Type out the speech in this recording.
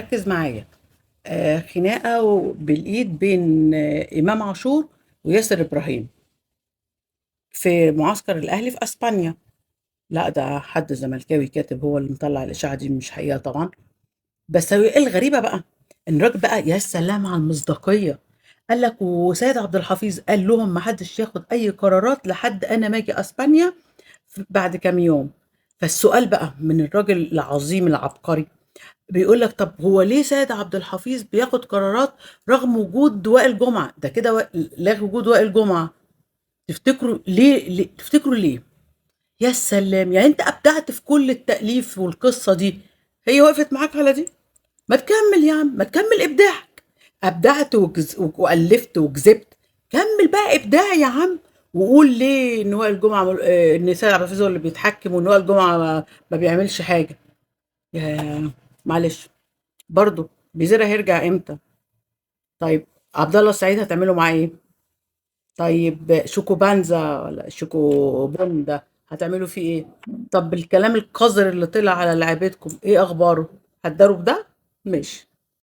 ركز معايا. خناقة بالإيد بين إمام عاشور وياسر إبراهيم في معسكر الأهلي في أسبانيا. لا ده حد زملكاوي كاتب، هو اللي مطلع الإشاعة دي، مش حقيقة طبعا. بس هو إيه الغريبة بقى؟ إن الراجل بقى يا سلام على المصداقية، قال لك وسيد عبد الحفيظ قال لهم ما حدش ياخد أي قرارات لحد أنا ما أجي أسبانيا بعد كام يوم. فالسؤال بقى من الراجل العظيم العبقري بيقول لك طب هو ليه سيد عبد الحفيظ بياخد قرارات رغم وجود وائل جمعة؟ ده كده لغى وجود وائل جمعة. تفتكروا ليه؟ تفتكروا ليه؟ يا سلام، يعني انت ابدعت في كل التأليف والقصة دي، هي وقفت معاك على دي؟ ما تكمل يا عم، ما تكمل ابداعك. ابدعت والفت وكذبت، كمل بقى ابداع يا عم، وقول ليه ان وائل جمعة ان سيد عبد الحفيظ هو اللي بيتحكم وان وائل جمعة ما بيعملش حاجة. يا معلش، برضه بيزيرا هيرجع امتى؟ طيب عبد الله السعيد هتعمله معاه ايه؟ طيب شوكو بانزا ولا شوكو بوندا هتعملوا فيه ايه؟ طب الكلام القذر اللي طلع على لعيبتكم ايه اخباره؟ هتداروا بده؟ ماشي.